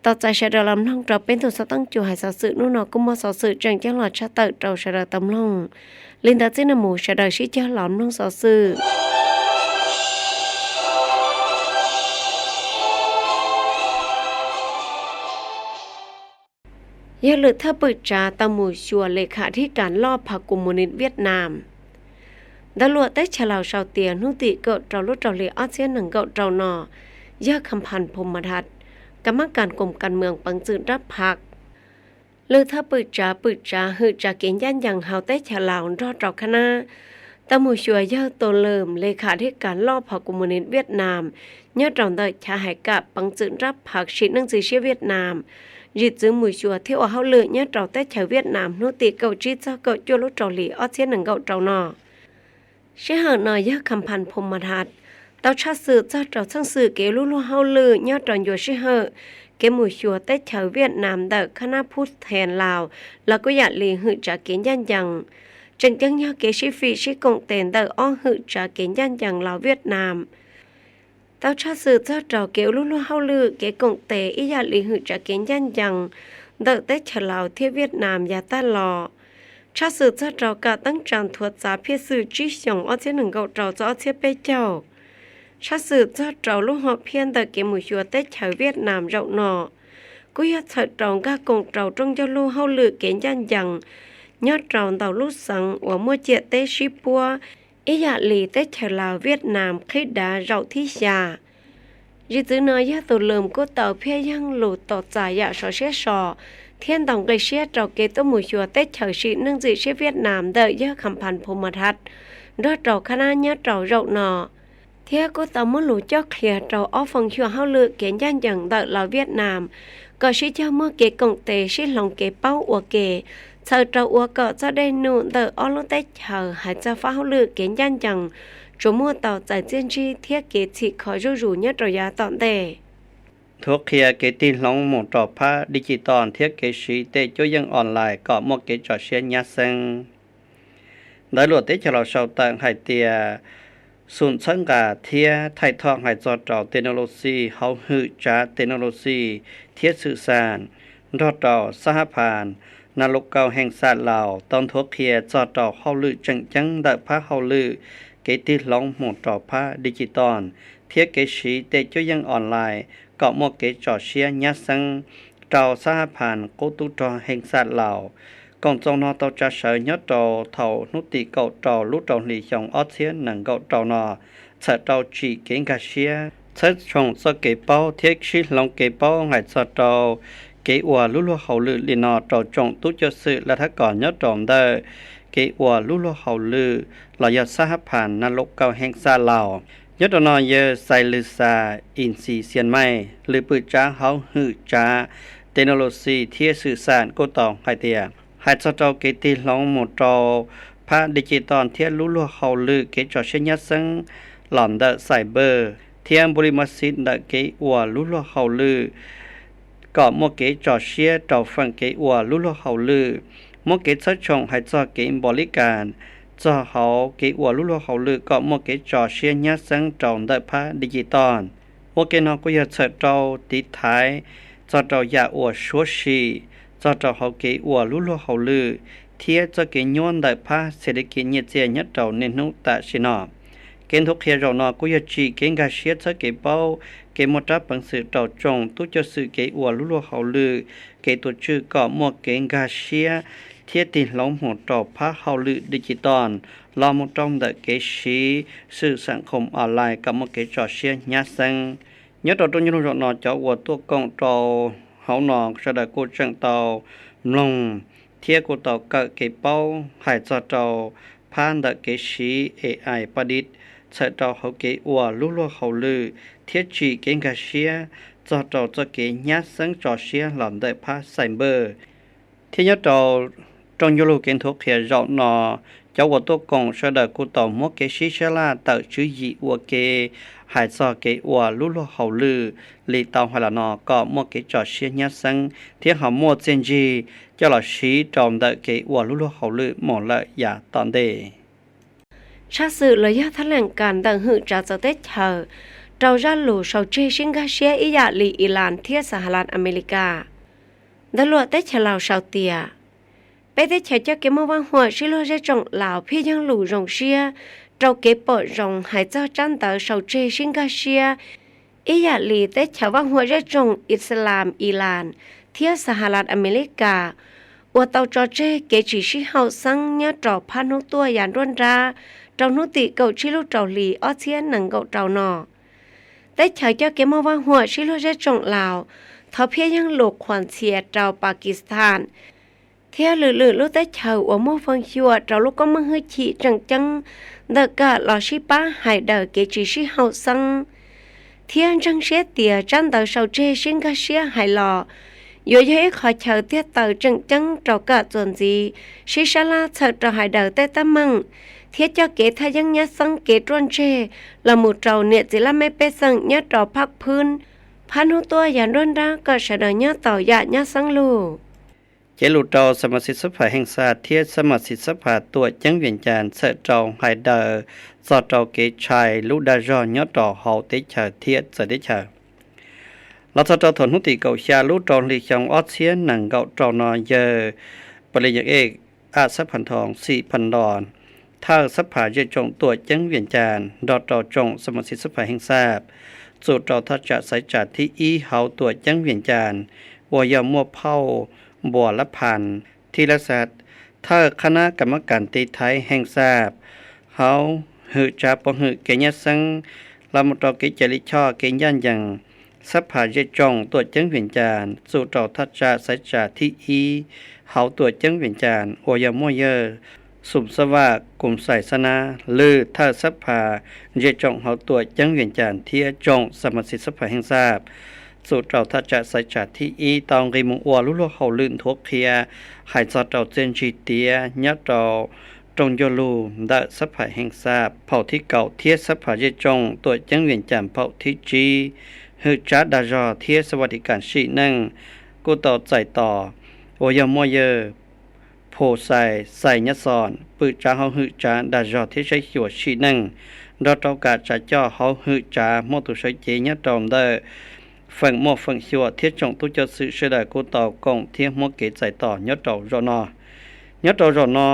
Tos txais sawv daws los mloog rau peb ntu xov tooj cua hais xov xwm hnub no kuj muaj xov xwm tseem ceeb los tshaj tawm rau sawv daws tau mloog. Li ntawd txij no mus sawv daws sib cog los mloog xov xwm. Yog lwm thawj pwm tsav tau mus xyuas le kham dhib kas loj phav kuv mus nim Viaj Nam. Ntawv luam teb chaws Laus sau tias hnub tim kaum rau lub rau hli ob txhiab nees nkaum rau no, yawg Kham Phas Phum Mas Thas, kas mab kas koom kas mws peev txwm nrab phav, lwm thawj pwm tsav pwm tsav hwm tsav kev ncaj ncees hauv teb chaws Laus nrog rau khab nab tau mus xyuas yawg Tus Lwm le kham dhib kas loj phav kuv mus nim Viaj Nam nyob rau ntawm chav hais kam peev txwm nrab phav sim neej txiv siab Viaj Nam. Zim txwv mus xyuas thiab ua hauj lwm nyob rau teb chaws Viaj Nam hnub tim kaum tsib txog kaum cuaj lub rau hli ob txhiab nees nkaum rau no. Sij hawm no yawg Kham Phas Phum Mas Thas tau tshaj xwm txog rau txheej xwm kev lub luag hauj lwm nyob rau ncua sij hawm kev mus xyuas teb chaws Viaj Nam ntawm khab nab Phub Then Laus los kuj yam li hwm tsav kev ncaj ncees. Tseem ceeb yog kev sib fim sib koom tes ntawm ob hwm tsav kev ncaj ncees Laus Viaj Nam. Tau tshaj xwm txog rau kev ua lub luag hauj lwm kev koom tes ib yam li hwm tsav kev ncaj ncees ntawm teb chaws Laus thiab Viaj Nam yav tag los. Tshaj xwm txog rau kam teeb tsa nthuav txav phiaj xwm tsib xyoos ob txhiab nees nkaum rau txog ob txhiab peb caug. Tshaj xwm txog rau lub hom phiaj ntawm kev mus xyuas teb chaws Viaj Nam zaum no kuj yog txhawm rau nkag koom rau rooj ncauj lub hauj lwm kev ncaj ncees nyob rau ntau lub xeev uas muaj ciam teb sib puab ib yam li teb chaws Laus Viaj Nam qhib dav zaum thib xya. Zim txwv no yawg Tus Lwm kuj tau phiaj yeej lus tos txais yam sov siab so thiab ntaus nqi siab rau kev tuaj mus xyuas teb chaws sim neej txiv siab Viaj Nam ntawm yawg Kham Phas Phum Mas Thas nrog rau khab nab nyob rau zaum no, thiab kuj tau muab lus coj qhia rau ob feem xyuam hauj lwm kev ncaj ncees ntawm Laus Viaj Nam kom sib cog muaj kev koom tes sib hloov kev paub ua ke, txhawm rau ua kom txoj dej num ntawm ob lub teb chaws hais txog fab hauj lwm kev ncaj ncees tsuas muaj tau txais txiaj ntsig thiab kev txhim kho zuj zus nyob rau yav tom ntej. Nthuav qhia kev tig hloov mus rau phab digital thiab kev siv tej cuab yeej online kom muaj kev tso siab nyab xeeb. Ntawv luam teb chaws Laus sau tawm hais tias xum txhawb nqa thiab thaij thoj hais txog rau technology hauv hwm tsav technology thiab xwm xam nrog rau xab hab phas na lub kaum heej xam Laus tau nthuav qhia txog rau hauj lwm tseem ceeb ntawm phab hauj lwm kev tig hloov mus rau phab digital thiab kev siv tej cuab yeej online kom muaj kev tso siab nyab xeeb rau xab hab phas qub tub rog heej xam Laus. Koom txoos no tau tsa sawv nyob rau thaum hnub tim kaum rau lub rau hli xyoo ob txhiab nees nkaum rau no, txhawm rau tsim kev nkag siab txhawb tshoom txoj kev paub thiab sib hloov kev paub hais txog rau kev ua lub luag hauj lwm li no rau tsoom tub coj xwm lav thab kos nyob rau ntawm kev ua lub luag hauj lwm los yog xab hab phas na lub kaum heej xam Laus. Nyob rau no yawg Xais Lws Xas Ib Xis Xias Maij lwm pwm tsav hauv hwm tsav technology thiab xwm xam kuj tau hais tias hais txog rau kev tig hloov mus rau phab digital thiab lub luag hauj lwm kev tso siab nyab xeeb los ntawm cyber thiab npu li mab xiv ntawm kev ua lub luag hauj lwm kom muaj kev tso siab rau feem kev ua lub luag hauj lwm, muab kev txhawb tshoom hais txog kev npaum li cas txog hauv kev ua lub luag hauj lwm kom muaj kev tso siab nyab xeeb rau ntawm phab digital. Ua ke no kuj yog txhawm rau tiv thaiv txog rau yam uas suav sim txog rau hauv kev ua lub luag hauj lwm thiab txoj kev nyuaj ntawm phab xes li kiv nyiaj txiag nyob rau niaj hnub tam sim no. Kev nthuav qhia zaum no kuj yog tsim kev nkag siab txhawb kev paub, kev muaj rab peev xwm rau tsoom tub coj xwm kev ua lub luag hauj lwm, kev tuav tswj kom muaj kev nkag siab thiab tig hloov mus rau phab hauj lwm digital los mus rau ntawm kev siv xwm xam khoom online kom muaj kev tso siab nyab xeeb. Nyob rau rooj nyoog lug zaum no cov uas tuaj koom rau hauv no sawv daws kuj tseem tau mloog thiab kuj tau kawm kev paub hais txog rau phab ntawm kev siv A I Pab Dib txhawm rau hauv kev ua lub luag hauj lwm thiab tsim kev nkag siab txog rau txoj kev nyab xeeb tso siab los ntawm phab cyber. Thiab nyob rau rooj nyoog lug kev nthuav qhia zaum no, cov uas tuaj koom sawv daws kuj tau muab kev sib sab laj tawm tswv yim ua ke hais txog kev ua lub luag hauj lwm li tau hais los no kom muaj kev tso siab nyab xeeb thiab ho muaj txiaj ntsig coj los siv rau ntawm kev ua lub luag hauj lwm mus lawm yav tom ntej. Tshaj xwm los yog thab leem kas ntawm hwm tsav txawv teb chaws rau zaj lus sau tseg sib nkag siab ib yam li Iran thiab Sahalas Amelikas. Ntawv luam teb chaws Laus sau tias, peb teb chaws coj kev muaj vaj huam sib luag zej tsoom Laus phiaj yeej lus zoo siab rau kev pom zoo hais txog tsab ntawv sau tseg sib nkag siab ib yam li teb chaws vaj huam zej tsoom Islam Iran thiab Sahalas Amelikas uas tau tso tseg kev tsis sib haum xeeb nyob rau phab hnub tuaj yav nruab nrab rau hnub tim kaum tsib lub rau hli ob txhiab nees nkaum rau no. Teb chaws coj kev muaj vaj huam sib luag zej tsoom Laus thov phiaj yeej lus qhuas ntxhias rau Pakistan thiab lwm lwm lub teb chaws uas muaj feem xyuam rau lub koob meej hwj chim tseem ceeb ntawm kam los sib pab hais daws kev tsis sib haum xeeb, thiab ntseeg siab tias tsab ntawv sau tseg sib nkag siab hais los yuav yog ib qhov chaw tiag taw tseem ceeb rau kam txuas ntxiv sib sab laj txhawm rau hais daws tej teeb meem thiab coj kev thaj yeeb nyab xeeb kev ruaj ntseg los mus rau niam txiv laj mej pej xeem nyob rau phab phwb phab hnub tuaj yav nruab nrab kom sawv daws nyob tau yam nyab xeeb lug. Cev lus rau xab mas xib xab phas Heej Xaj thiab xab mas xib xab phas Tuam Ceeb Vias Cas txhawm rau hais daws txog rau kev tshais lub dag zog nyob rau hauv teb chaws thiab txawv teb chaws. Los txog rau thaum hnub tim kaum xya lub rau hli xyoo ob txhiab nees nkaum rau no, yawg Pali Yas Ej, Aj Xab Phas Nthoo, Xim Phas Ntos, thawj xab phas zej tsoom Tuam Ceeb Vias Cas nrog rau tsoom xab mas xib xab phas Heej Xaj, txum rau thaj tsam xaiv tsam thib ib hauv Tuam Ceeb Vias Cas uas yog muaj phauj Npuas Lab Phas Thib Lab Xaj, thawj qhab nab kam mab kas tiv thaiv Heej Xaj hauv hwm tsav pov hwm kev nyab xeeb los mus rau kev cai lij choj kev ncaj ncees. Xab phas zej tsoom Tuam Ceeb Vias Cas txum rau thaj tsam xaiv tsam thib ib hauv Tuam Ceeb Vias Cas uas yog muaj yawg Xum Xab Vaj Kus Xais Xab Nab lwm thawj xab phas zej tsoom hauv Tuam Ceeb Vias Cas thiab tsoom xab mas xib xab phas Heej Xaj, txum rau thaj tsam xaiv tsam thib ib tau nqis mus ua lub luag hauj lwm nthuav qhia hais txog rau txiaj ntsig tiav nyob rau rooj ncauj lug ntawm xab phas Heej Xaj phaum thib kaum thiab xab phas zej tsoom Tuam Ceeb Vias Cas phaum thib tsib. Hwm tsav dag zog thiab xab vas tis kas sim neej kuj tau txais tos uas yog muaj yawg Phu Xais Xais Nyab Xos pwm tsav hauv hwm tsav dag zog thiab saib xyuas sim neej nrog rau kam tsav coj hauv hwm tsav muaj tus sawv cev nyob rau ntawm feem muaj feem xyuam thiab tsoom tub coj xwm sawv daws kuj tau koom thiab muab kev txais tos nyob rau zaum no. Nyob rau zaum no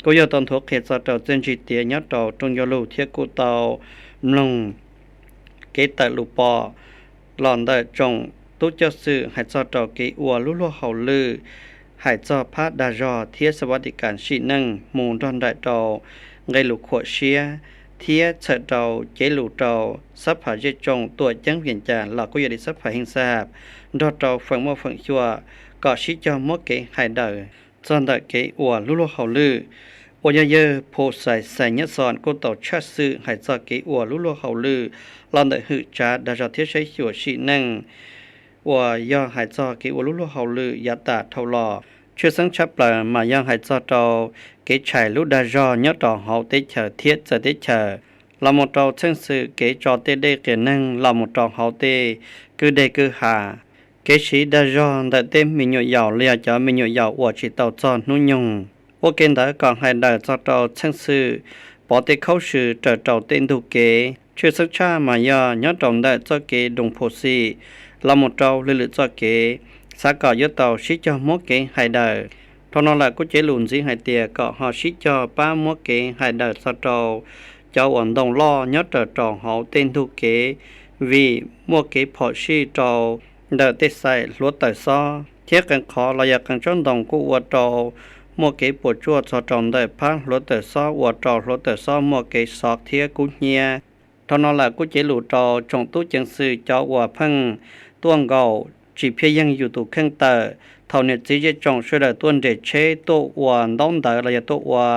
kuj yog tau nthuav qhia txog rau txiaj ntsig tiav nyob rau rooj ncauj lug thiab kuj tau mloog kev tawm lus pom los ntawm tsoom tub coj xwm hais txog rau kev ua lub luag hauj lwm hais txog phab dag zog thiab xab vas tis kas sim neej mus nrog nraim rau nqe lus khuam siab thiab txhawm rau cev lus rau xab phas zej tsoom Tuam Ceeb Vias Cas los kuj yog li xab phas Heej Xaj nrog rau feem muaj feem xyuam kom sib cog muab kev hais daws txog ntawm kev ua lub luag hauj lwm uas yog yawg Phu Xais Xais Nyab Xos kuj tau tshaj xwm hais txog kev ua lub luag hauj lwm los ntawm hwm tsav dag zog thiab saib xyuas sim neej uas yog hais txog kev ua lub luag hauj lwm yav tas dhau los. Tshwj xeeb tshaj plaws mas yog hais txog rau kev tshais lub dag zog nyob rau hauv teb chaws thiab txawv teb chaws, los mus rau txheej xwm kev tso tej dej qias neeg los mus rau hauv tej kwj deg kwj ha, kev siv dag zog ntawm tej me nyuam yaus los yog cov me nyuam yaus uas tsis tau txog hnub nyoog. Ua ke ntawd kom hais daws txog rau txheej xwm pov tej khaub swm raws rau tej ntug kev, tshwj xeeb tshaj mas yog nyob rau ntawm txoj kev Doos Phu Xim los mus rau lwm lwm txoj kev, xav kom yuav tau sib cog muab kev hais daws. Dhau no lawm kuj cev lus ntxiv hais tias kom ho sib cog pab muab kev hais daws txog rau cov uas ntoo loj nyob raws rau hauv tej ntug kev, vim muaj kev phom sij rau ntawm tej xaim hluav taws xob thiab qee qhov los yog qee tsob ntoo kuj ua rau muaj kev puas tsuaj txog rau ntawm phab hluav taws xob ua rau hluav taws xob muaj kev xov thiab kub hnyiab. Dhau no lawm kuj cev lus rau tsoom tub ceev xwm cov uas pheej tuaj nkaum tsis phiaj yeeg yus tus kheej tawm thaum niam txiv zej tsoom sawv daws tuaj nres tsheb tuaj ua ntaub ntawv los yog tuaj ua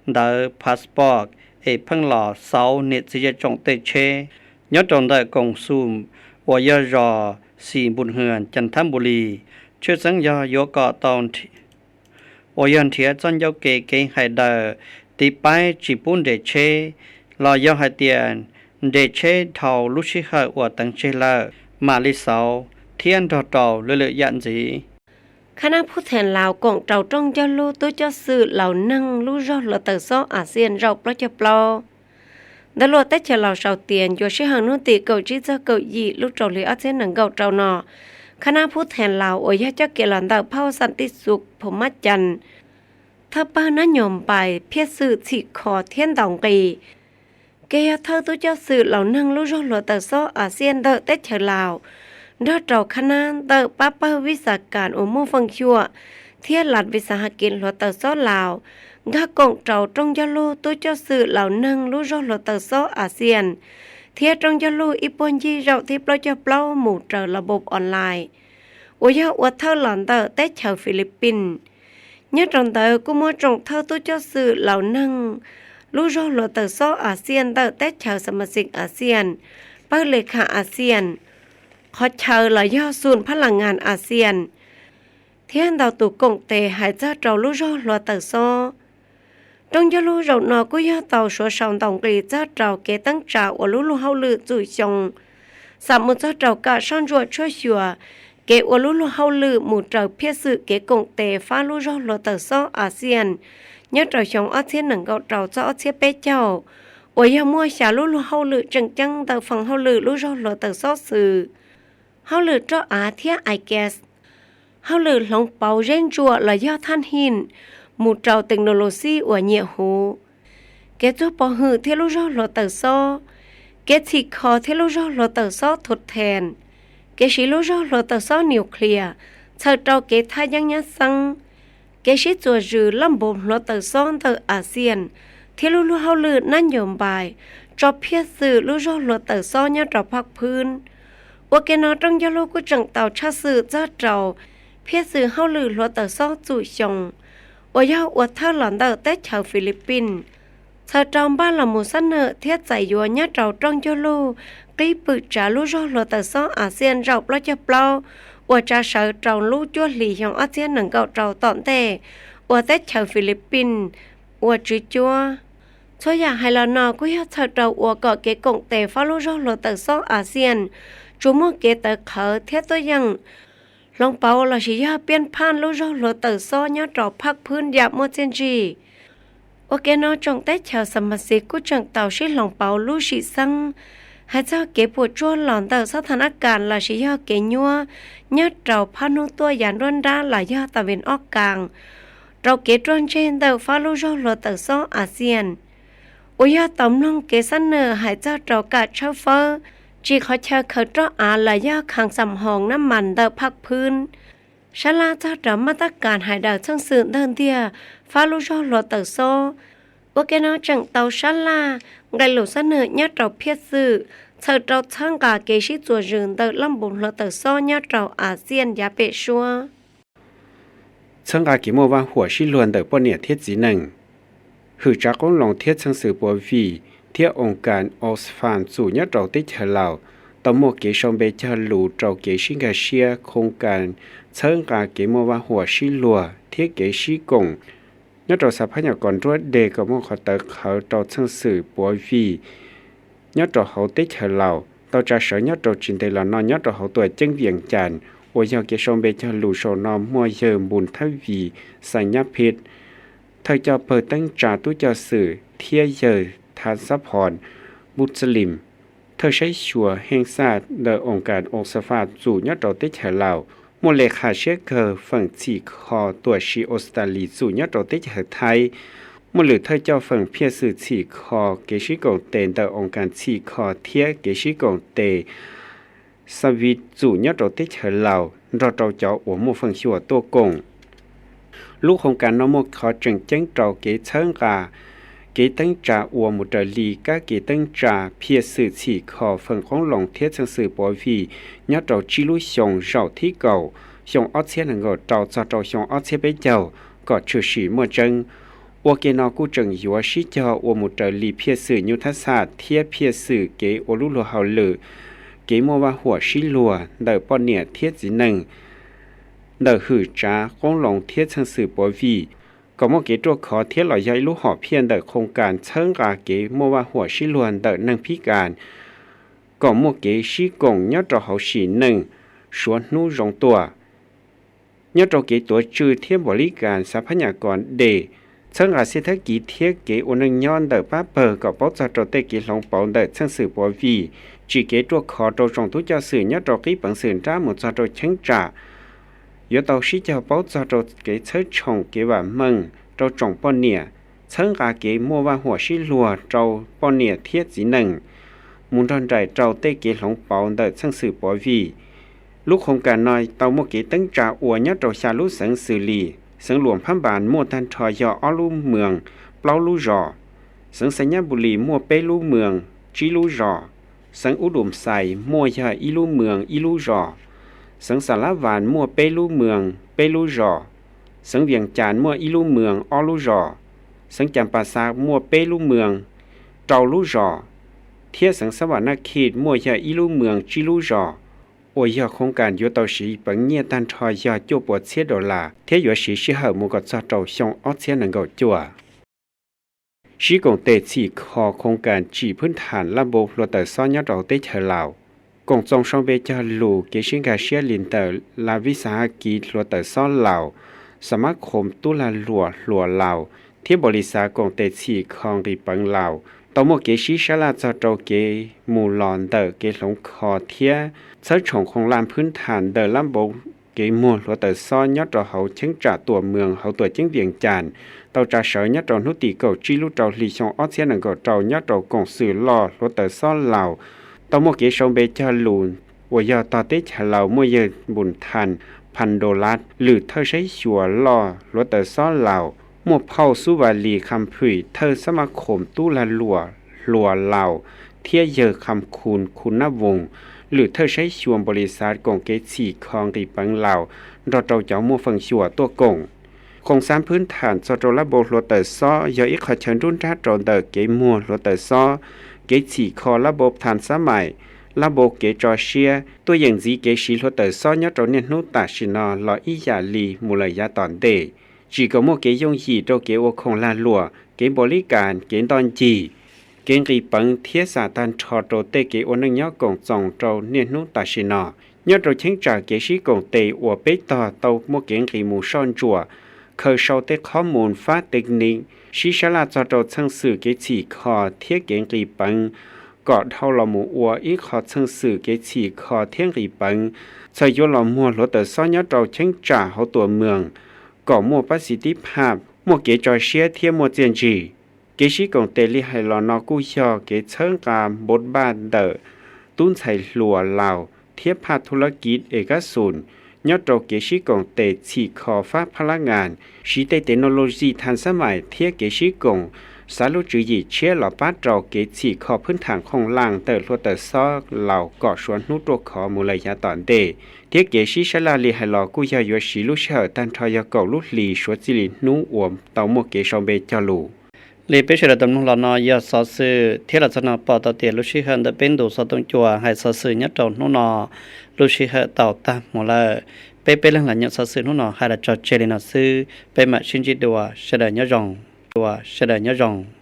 ntawv passport es pheej los xauv niam txiv zej tsoom tej tsheb nyob rau ntawm Koos Xum uas yog zos Xis Npus Hwm, Cas Thab Npus Lis. Tshwj xeeb yog yuav kom tau uas yog nrhiav txoj ncauj ke kev hais daws tiv paib tsis pub nres tsheb, los yog hais tias nres tsheb dhau lub sij hawm uas teev tseg lawm mam li xauv thiab nrog rau lwm lwm yam ntxiv. Khab nab Phub Thees Laus koom rau rooj ncauj lub tub coj xwm Laus neeg lub zog hluav taws xob Axias zaum plaub caug plaub Ntawv luam teb chaws Laus sau tias ncuav sij hawm hnub tim kaum tsib txog kaum yim lub rau hli ob txhiab nees nkaum rau no, khab nab Phub Thees Laus uas yog coj kev los ntawm phauj Xas Tis Xus Phum Mab Cas, thawj pawg nab nyuag npais phiaj xwm txhim kho thiab ntaus nqi, kev yog thawj tub coj xwm laus neeg lub zog hluav taws xob Axias ntawm teb chaws Laus, nrog rau khab nab ntawm pab pawg Vib Xas Kas uas muaj feem xyuam thiab Lat Vis Xas Has Kiv hluav taws xob Laus, nkag koom rau rooj ncauj lug tub coj xwm laus neeg lub zog hluav taws xob Axias thiab rooj ncauj lug ib puag ncig zaum thib plaub caug plaub mus raws los npau online, uas yog ua thawj los ntawm teb chaws Philippines. Nyob rau ntawd kuj muaj tsoom thawj tub coj xwm laus neeg lub zog hluav taws xob Axias ntawm teb chaws Xas Mas Xis Axias, pawg Le Khas Axias, qhov chaw los yog xum phab las ngas Axias, thiab ntau tus koom tes hais txog rau lub zog hluav taws xob. Rooj ncauj lug zaum no kuj yog tau suav sau ntaus nqi txog rau kev teeb tsa ua lub luag hauj lwm txum xyoo, xam mus txog rau kam soj ntsuam tshuaj xyuas kev ua lub luag hauj lwm mus raws phiaj xwm kev koom tes fab lub zog hluav taws xob Axias nyob rau xyoo ob txhiab nees nkaum rau txog ob txhiab peb caug, uas yog muaj xya lub luag hauj lwm tseem ceeb ntawm feem hauj lwm lub zog hluav taws xob xwb. Hauj lwm roj av thiab ICAS, hauj lwm hloov pauv zeb ntsuam los yog thaj him mus rau technology uas nyiam huv, kev txuag pov hwm thiab lub zog hluav taws xob, kev txhim kho thiab lub zog hluav taws xob thuv thees, kev siv lub zog hluav taws xob nuclear txhawm rau kev thaj yeeb nyab xeeb, kev sib txuas zws laj npus hluav taws xob ntawm Axias, thiab lub luag hauj lwm nab ncaus npais tso phiaj xwm lub zog hluav taws xob nyob rau phaj phwb. Ua ke no rooj ncauj lug kuj tseem tau tshaj xwm txog rau phiaj xwm hauj lwm hluav taws xob txum xyoo, uas yog ua thawj los ntawm teb chaws Philippines, txhawm rau npaj los mus xab nawm thiab txais yuav nyob rau rooj ncauj lug qib pwm tsav lub zog hluav taws xob Axias zaum plaub caug plaub uas tsa sawv rau lub cuaj hlis xyoo ob txhiab nees nkaum rau tom ntej uas teb chaws Philippines ua tswv cuab. Txhua yam hais los no kuj yog txhawm rau ua kom kev koom tes fab lub zog hluav taws xob Axias tsuas muaj kev tawv qhawv thiab tuaj yeem hloov pauv lossis yog piaj phaj lub zog hluav taws xob nyob rau phaj phwb yam muaj txiaj ntsig. Ua ke no tsoom teb chaws Xas Mas Xis kuj tseem tau sib hloov pauv lub sim xeeb hais txog kev puas tsuaj los ntawm xob thas nab kas lossis yog kev nyuab nyob rau phab hnub tuaj yav nruab nrab los yog tas vin ob kas rau kev ruaj ntseg ntawm fab lub zog hluav taws xob Axias, uas yog tau mloog kev xab nawm hais txog rau kam tshawb fawb tsim qhov chaw khaws roj av los yog khas xam hoos nab mas ntawm phaj phwb, sab laj txog rau maj tab kas hais daws txheej xwm ntawg ntiag fab lub zog hluav taws xob. Ua ke no tseem tau sab laj nqe lus xab nawm nyob rau phiaj xwm txhawm rau txhawb nqa kev sib txuas zws ntawm laj npus hluav taws xob nyob rau Axias yav pem suab. Txhawb nqa kev muaj vaj huam sib luag ntawm poj niam thiab txiv neej. Hwm tsav qoob loo thiab txheej xwm puav vij thiab oo kas Oxfam txum nyob rau teb chaws Laus tau muaj kev sau npe cog lus rau kev sib nkag siab khoo kas txhawb nqa kev muaj vaj huam sib luag thiab kev sib koom nyob rau xav phab nyuam kom nruab deg kom muaj qhov tawv qhawv rau txheej xwm puav vij nyob rau hauv teb chaws Laus tau tsa sawv nyob rau tsis ntev los no nyob rau hauv tuam ceeb Vias Cas, uas yog kev sau npe cog lus saum no muaj yawg Npus Thawj Vis Xais Nyab Phij, thawj coj pawg teeb tsa tub coj xwm thiab yawg Thav Xab Phos Npus Xalim, thawj saib xyuas heej xaj ntawm oo kas Oxfam txum nyob rau teb chaws Laus, muaj le kha siab kawg feem txhim kho tuam sim Australia txum nyob rau teb chaws Thaib, muaj lwm thawj coj feem phiaj xwm txhim kho kev sib koom tes ntawm oo kas txhim kho thiab kev sib koom tes Xavi txum nyob rau teb chaws Laus nrog rau cov uas muaj feem xyuam tuaj koom. Lub qhoo kas no muaj qhov tseem ceeb rau kev txhawb nqa kev teeb tsa ua mus raws li kab kev teeb tsa phiaj xwm txhim kho feem qoob loo thiab txheej xwm puav vij nyob rau tsib lub xyoo zaum thib kaum, xyoo ob txhiab nees nkaum rau txog rau xyoo ob txhiab peb caug kom tshwm sim muaj tseeb. Ua ke no kuj tseem yuav sib cog ua mus raws li phiaj xwm nyuj thab xaj thiab phiaj xwm kev ua lub luag hauj lwm, kev muaj vaj huam sib luag ntawm poj niam thiab txiv neej, ntawm hwm tsav qoob loo thiab txheej xwm puav vij, kom muaj kev ruaj khov thiab los yog ib lub hom phiaj ntawm qhoo kas txhawb nqa kev muaj vaj huam sib luag ntawm neeg phib kas, kom muaj kev sib koom nyob rau hauv sim neej suav hnub zoo tuaj. Nyob rau kev tuav tswv thiab npaum li kas xav phab nyuam kom dej Txhawb nqa xiab thab kiv thiab kev ua neej nyob ntawm pab pawg kom paub txog rau tej kev hloov pauv ntawm txheej xwm puav vij, tsim kev ruaj khov rau tsoom tub coj xwm nyob rau qib peev xwm nrab mus txog rau cheeb tsam. Yuav tau sib cog paub txog rau kev txhawb tshoom kev vam meej rau tsoom poj niam, txhawb nqa kev muaj vaj huam sib luag rau poj niam thiab txiv neej, mus nrog nraim rau tej kev hloov pauv ntawm txheej xwm puav vij. Lub khoos kas no tau muaj kev teeb tsa ua nyob rau xya lub xeev xws li: xeev Luam Phab Npas muaj tag nrho yog ob lub moos, plaub lub zos. Xeev Xais Nyab Npus Lis muaj peb lub moos, tsib lub zos. Xeev Ub Dum Xais muaj yog ib lub moos, ib lub zos. Xeev Xas Lav Vas muaj peb lub moos, peb lub zos. Xeev Vias Cas muaj ib lub moos, ob lub zos. Xeev Cas Pas Xas muaj peb lub moos, rau lub zos, thiab xeev Xab Vas Naj Khij muaj yog ib lub moos, tsib lub zos, uas yog khoos kas yuav tau siv peev nyiaj tag nrho yog cuaj puas txhiab dollar thiab yuav siv sij hawm mus kom txog rau xyoo ob txhiab nees nkaum cuaj. Sib koom tes txhim kho khoos kas tsim phwb tham lab npau hluav taws xob nyob rau teb chaws Laus. Koom txoos sau npe cog lus kev sib nkag siab li ntawm Lav Vis Xas Has Kis hluav taws xob Laus, Xa Mab Khoos Tub Lag Luam hluas Laus thiab npaum li xav koom tes txhim kho nqis peev Laus tau muaj kev sib sab laj txog rau kev mus los ntawm kev hloov kho thiab txhawb tshoom khoom laj phwb tham ntawm lab npau kev muag hluav taws xob nyob rau hauv cheeb tsam Tuam Moos hauv tuam ceeb Vias Cas, tau tsa sawv nyob rau hnub tim kaum tsib lub rau hli xyoo ob txhiab nees nkaum rau nyob rau koom xwm loj hluav taws xob Laus, tau muaj kev sau npe cog lus uas yog tog teb chaws Laus muaj yawg Npus Thas Phas Ntaus Lav, lwm thawj saib xyuas loj hluav taws xob Laus, muaj phauj Xub Vas Lis Kham Phwm, thawj Xab Mab Khoos Tub Lag Luam hluas Laus, thiab yawg Kham Khus Khus Nab Voos, lwm thawj saib xyuas npaum li xav koom kev txhim kho nqis peev Laus nrog rau cov muaj feem xyuam tuaj koom. Khoos xab phwb tham txog rau lab npau hluav taws xob yog ib qho chaw nruab nrab rau ntawm kev muag hluav taws xob, kev txhim kho lab npau thas xab maim, lab npau kev tso siab, tuaj yeem ntxiv kev siv hluav taws xob nyob rau niaj hnub tam sim no los ib yam li mus lawm yav tom ntej, tsim kom muaj kev yooj yim rau kev ua khoom lag luam, kev npaum li kas, kev ntoj ncig, kev nqis peev thiab xam tag nrho rau tej kev ua neej nyob koom txoos rau niaj hnub tam sim no. Nyob rau cheeb tsam kev sib koom tes uas peb tog tau muaj kev nqis mus soj ntsuam, khaws sau tej qhov mus fab tes niv, sib sab laj txog rau txheej xwm kev txhim kho thiab kev nqis peev, kom dhau los mus ua ib qho txheej xwm kev txhim kho thiab nqis peev, txawm yuav los muag hluav taws xob nyob rau cheeb tsam hauv Tuam Moos, kom muaj pab xis tib phaj, muaj kev tso siab thiab muaj txiaj ntsig. Kev sib koom tes li hais los no kuj yog kev txhawb nqa npau npaj ntawm tub ntxhais hluas Laus thiab phaj thu lab kiv es kab xum, nyob rau kev sib koom tes txhim kho fab phab lab nas, siv tej technology thas xab maim thiab kev sib koom, xav lub tswv yim tshiab los pab rau kev txhim kho phwb tham khoom laj ntawm hluav taws xob Laus kom suav hnub ruaj khov mus lawm yav tom ntej, thiab kev sib sab laj li hais los kuj yog yuav siv lub sij hawm tag nrho yog kaum lub hlis suav txij li hnub uas tau muaj kev sau npe cog lus. Li peb sawv daws tau mloog los no yog xov xwm thiab los txog no pom tau tias lub sij hawm ntawm peb ntu xov tooj cua hais xov xwm nyob rau hnub no lub sij hawm tau tag mus lawm. Peb peb leeg los nyuam xov xwm hnub no hais los tso tseg li no xwb, peb mam sib ntsib dua, sawv daws nyob zoo, dua, sawv daws nyob zoo.